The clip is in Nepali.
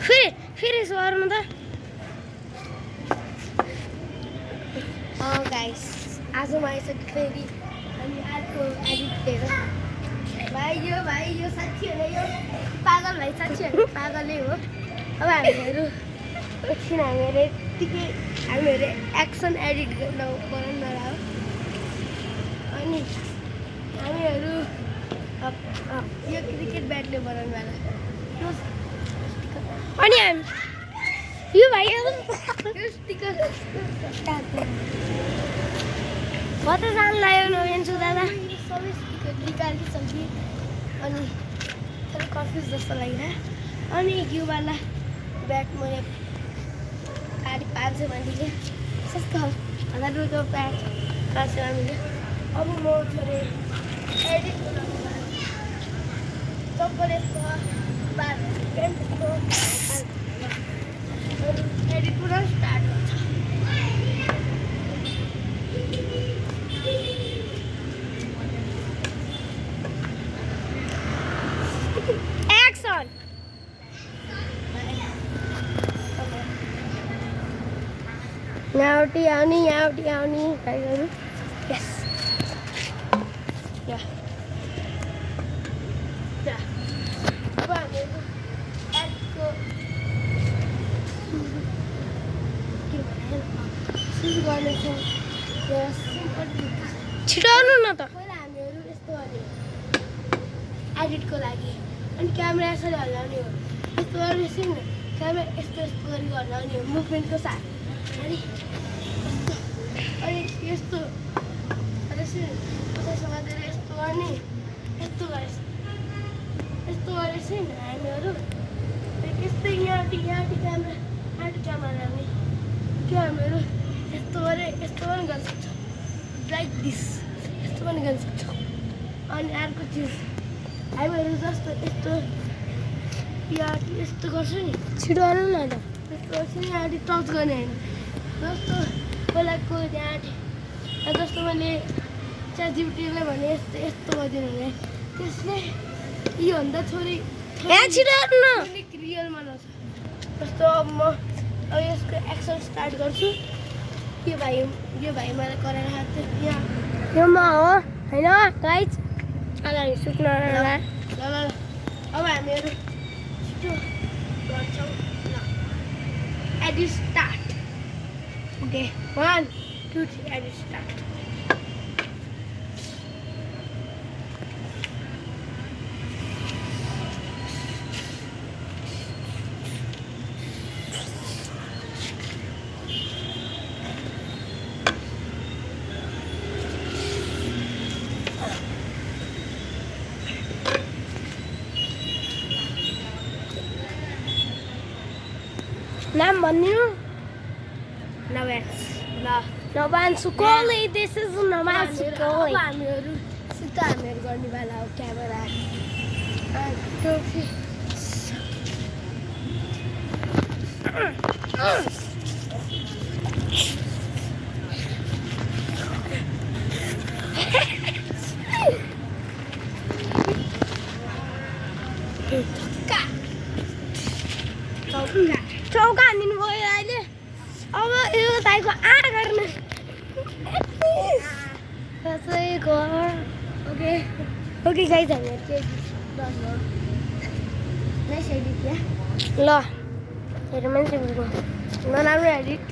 फेरि सर्नु त गाइस आज म आइसकेँ फेरि अनि अर्को एडिट हेर भाइ यो साँच्ची हो यो पागल भाइ साँच्ची हो पागलै हो अब हामीहरू एकछिन हामीहरू एक्सन एडिट बनाउन हो अनि हामीहरू यो क्रिकेट ब्याटले बनाउनु वाला अनि हामी यो भाइ यो स्टिकर म त जान लाग्यो नभन्छु दादा सबै स्टिकर निकालिसकेँ अनि थोरै कन्फ्युज जस्तो लागिरहेको अनि योवाला ब्याट मैले 550 मिले सस्तो 1000 रुपियाँको ब्याट 500 मिले अब म थोरै एडिट चप्पलेको पेन्टको एडिट पुरा स्टार्ट हुन्छ एक्सन यहाँउटी आउने भाइहरू यस अब हामीहरू एडको सुरु गर्नेछौँ छिटाउनु न त पहिला हामीहरू यस्तो गर्ने एडिटको लागि अनि क्यामेरा यसरी हल्लाउने हो यस्तो गरेपछि नि क्यामेरा यस्तो गरी हल्लाउने हो मुभमेन्टको साथ अनि यस्तो गरेपछि यस्तो गर्ने यस्तो गरेपछि नि हामीहरू यस्तै यहाँ क्यामेरा ल्याउने त्यो हामीहरू यस्तो पनि गर्न सक्छौँ लाइक दिस यस्तो पनि गर्न सक्छौँ अनि अर्को चिज हामीहरू जस्तो यस्तो गर्छु नि छिटो गर्नु न त यस्तो गर्छु नि यहाँ टच गर्ने होइन जस्तो पहिलाको त्यहाँ जस्तो मैले ChatGPT-लाई भने यस्तो गरिदिनु भने त्यसले योभन्दा थोरै रियल बनाउँछ जस्तो अब म यसको एक्सन स्टार्ट गर्छु यो भाइ मलाई कराएर हाल्छ यो म हो होइन गाइज अलि सुत्न ल अब हामीहरू छिटो गर्छौँ ल edit start okay 1 2 3 edit start नाम भन्नु नवान्सु कोहली दिस इज नवान्सु कोहली हामीहरू सिधा हामीहरू गर्ने बेला हो क्यामेरा चौका हानिदिनु भयो अहिले अब यो दाइको गर्ने ओके गाइज हामीहरू चाहिँ ल हेर मान्छे नराम्रो एडिट